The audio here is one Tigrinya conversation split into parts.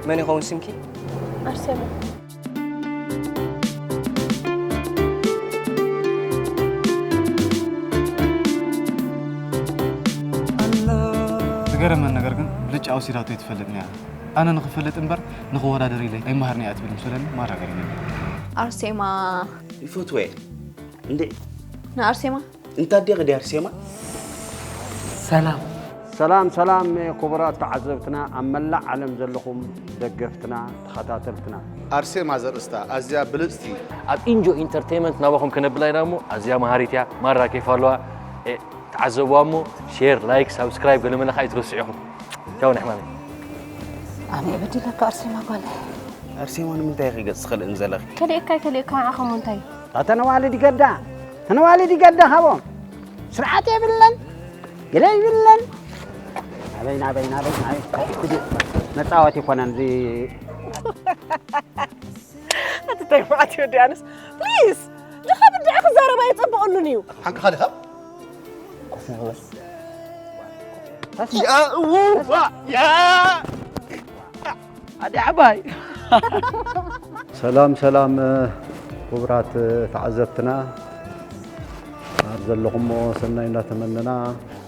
መን ይኸውን ስምኪ? ኣርሴማ። ዝገረመን ነገር ግን ብልጫ ወሲዳቶ ኣይትፈልጥን እያ። ኣነ ንኽፈልጥ እምበር ንኽወዳደር ኢለ ኣይመሃርን እያ ትብል ምስለኒ ማራ ገሪመኒ። ኣርሴማ። ይፈትወ እንዴ? ንኣርሴማ። እንታ ዲኺ ዲ ኣርሴማ? ሰላም ሰላም ሰላም ክቡራት ተዓዘብትና ኣብ መላእ ዓለም ዘለኹም ደገፍትና ተኸታተልትና ኣርሴማ ዘርእስታ ኣዝያ ብልጽቲ ኣብ ኢንጆ ኢንተርቴይመንት ናባኹም ከነብላ ኢና እሞ ኣዝያ መሃሪት እያ። ማራ ኬፍ ኣለዋ። እ፣ ተዓዘብዋ እሞ ሼር፣ ላይክ፣ ሳብስክራይብ ገለመለ ከዓ ኣይትረስዑ ኢኹም። ቻው ንሕማመይ። ኣነ በዲለካ ኣርሴማ ጓለይ። ኣርሴማ ንምንታይ ኢኺ ገጽ ትኸልእን ዘለኺ? ከሊእካ ከሊእካ ንዓኹም እንታይ? ተነዋልድ ገዳ ተነዋልድ ገዳ ሃቦም ስርዓት የብለን ገለ ይብለን ናበይ ናበይ ናበይ ናበይ መጻወት ይኮነን እዚ ኣቲ እንታይ ማለት እዩ ዲያንስ ፕሊዝ ድኻ ብድዕ ክዛረባ የጸብቐሉን እዩ ሓንካ ኻሊኻ ኣዲ ዓባይ ሰላም ሰላም ክቡራት ተዓዘብትና ኣብ ዘለኹሞ ሰናይ እንዳተመነና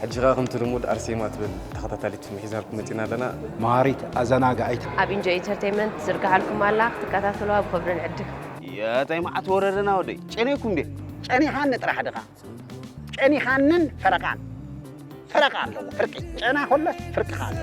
ሕጂ ኸዓ ከምቲ ልሙድ ኣርሴማ ትብል ተኸታታሊት ፊልም ሒዝናልኩም መጺና ኣለና። መሃሪት ኣዘናጋዒት ኣብ ኢንጆ ኢንተርቴይመንት ትዝርግሓልኩም ኣላ ክትከታተልዋ ብኽብሪ ንዕድም። የታይ መዓት ወረደና ወደይ ጨኔኩም ዴ ጨኒኻኒ ጥራሕ ድኻ ጨኒኻንን ፈረቓን ፈረቓ ኣለዎ ፍርቂ ጨና ኮለስ ፍርቂ ኣሎ